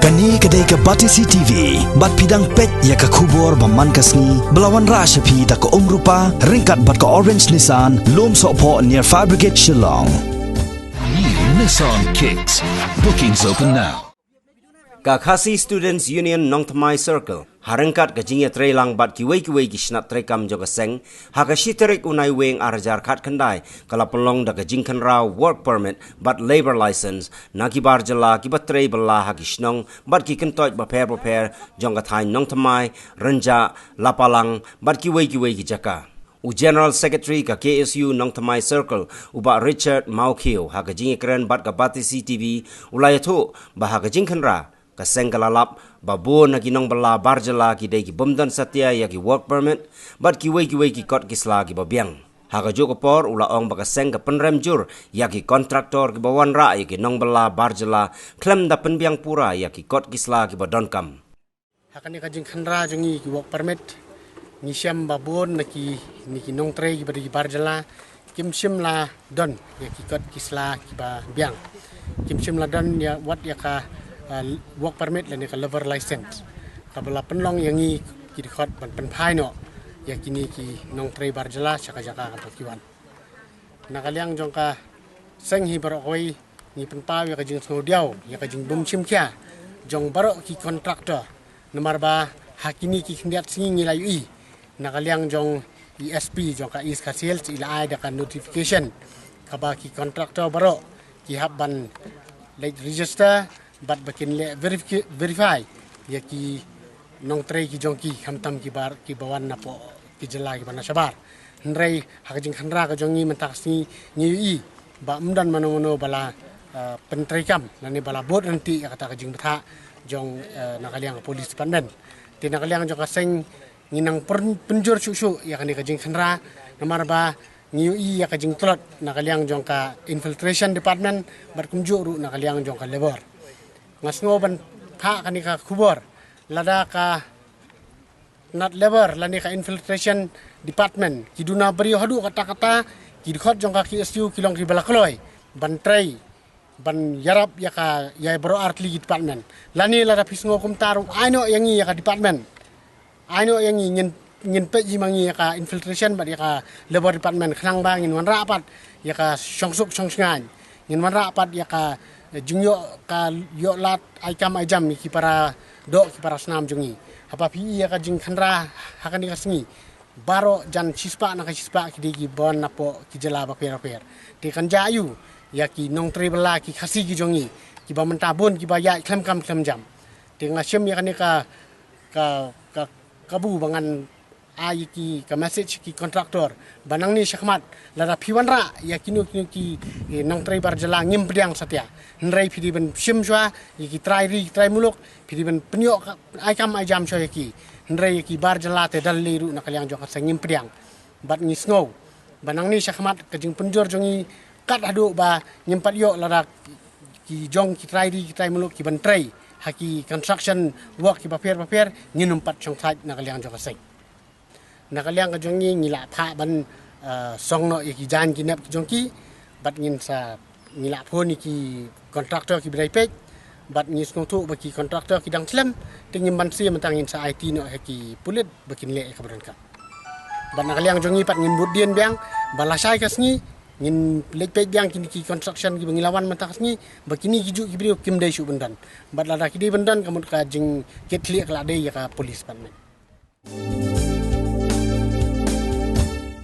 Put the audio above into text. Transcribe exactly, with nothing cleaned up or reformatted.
Kane ka dei ka Batesi T V, bad phi dang peit ïa ka khubor ba man ka sngi, ba la wanrah sha phi da ka Umrupa, ryngkat bad ka Orange Nissan, Lumsohphoh near Fire Brigade Shillong. New Nissan Kicks. Bookings open now. Ka Khasi Students Union Nongthymmai Circle, ha ryngkat ka jingïatreilang bad kiwei kiwei ki shnat treikam jong ka seng, ha ka shi tarik u Naiwieng ar hajar khatkhyndai, ka la pynlong da ka jingkhynra work permit bad labour license na ki bar jylla kiba trei bylla ha ki shnong bad ki kyntoit bapher bapher jong ka thaiñ Nongthymmai, Rynjah, Lapalang bad kiwei kiwei ki jaka. U General Secretary ka K S U Nongthymmai Circle, u Bah Richard Mawkhiew, ha ka jingïakren bad ka Batesi T V, u la ïathuh ba ha ka jingkhynra ka seng ka la lap ba bun na ki nongbylla bar jylla ki dei ki bym don satia ïa ki work permit bad kiwei kiwei ki kot ki sla kiba biang. Ha kajuh ka por u la ong ba ka seng ka pynrem jur ïa ki kontraktor kiba wanrah ïa ki nongbylla bar jylla khlem da pynbiang pura ïa ki kot ki sla kiba donkam. Ha kane ka jingkhynra jong ngi ki work permit, ngi shem ba bun na ki, na ki nongtrei kiba dei ki bar jylla kim shym la don ïa ki kot ki sla kiba biang. Kim shym la don ïa wat ïa ka, uh, work permit lane ka labour license. Kaba la pynlong ïa ngi ki dkhot ban pynphai noh ïa kine ki nongtrei bar jylla sha ka jaka kaba ki wan. Na ka liang jong ka seng hi baroh kawei, ngi pynpaw ïa ka jingsngewdiaw, ïa ka jingbymshim khia jong baroh ki kontraktor. Namar ba ha kine ki khyndiat sngi ngi la ïohi na ka liang jong i S P jong ka East Khasi Hills i la ai da ka notification kaba ki kontraktor baroh ki hap ban leit register bad ba kin leh verifi-, verify ïa ki nongtrei ki jong ki, khamtam ki bar, kiba wan napoh ki jylla kiba na shabar. Hynrei ha ka jingkhynra ka jong ngi mynta ka sngi ngi ïohi ba ym don mano mano ba la, uh, pyntreikam lane ba la bud ryntih ïa kata ka jingbthah jong, uh, na ka liang ka police department. Te na ka liang jong ka seng ngi nang pyn-, pynjur shuh shuh ïa kane ka jingkhynra, namar ba ngi ïohi ïa ka jingtlot na ka liang jong ka infiltration department bad kumjuh ruh na ka liang jong ka labour. Nga sngew ban phah kane ka khubor lada ka tnat labour lane ka infiltration department ki duna briew haduh katta katta, ki dkhot jong ka K S U ki long kiba la kloi ban trei, ban ïarap ïa ka, ïa baroh artylli ki department. Lane lada phi sngew kumta ruh, ai noh ïa ngi ïa ka department. Ai noh ïa ngi, ngin, ngin peit hi ma ngi ïa ka infiltration bad ïa ka labour department, khnang ba ngin wanrah pat ïa ka shongsuk shongshngaiñ. Ngin wanrah pat ïa ka, eh, jingïoh, ka ïoh lad ai kam ai jam ïa ki para doh, ki para snam jong ngi. Haba phi ïa ka jingkhynra ha kane ka sngi, baroh jan shispah na ka shispah ki dei kiba wan napoh ki jylla bapher bapher. Te kan jia aiu ïa ki nongtrei bylla ki Khasi ki jong ngi, kiba mynta bun kiba ïaid khlem kam khlem jam. Te nga shem ïa kane ka, ka, ka kabu ba ngan ai ïa ki, ka message ki kontraktor ba nangne shakhmat lada phi wanrah ïa kino kino ki, eh, nongtrei bar jylla, ngim pdiang satia. Hynrei phi dei ban shim shuwa ïa ki trai ri, ki trai muluk, phi dei ban pynïoh ka, ai kam ai jam shuwa ïa ki. Hynrei ïa ki bar jylla te da lei ruh na ka liang jong ka seng, ngim pdiang. Bad ngi sngew ba nangne shakhmat ka jingpynjur jong ngi kat haduh ba ngim pat ïoh lada ki jong ki trai ri, ki trai muluk kiban trei ha ki construction work kiba pher bapher, ngin ym pat shong thait na ka liang jong ka seng. Na ka liang ka jong ngi, ngi la phah ban, eh, song noh ïa ki jaiñ ki nep ki jong ki, bad ngin sa, ngi la phone ïa ki kontraktor kiba dei peit, bad ngi sngewthuh ba ki kontraktor ki dang slem, te ngim banse mynta, ngin sa aiti noh ha ki pulit ba kin leh ïa kaba donkam. Bad na ka liang jong ngi pat ngin bud dien biang ba lashai ka sngi ngin leit peit biang kine ki construction kiba ngi la wan mynta ka sngi, ba kine ki juh ki briew kim dei shuh ban don. Bad lada ki dei ban don, ka mut ka jingkitkhlieh ka la dei ïa ka police department.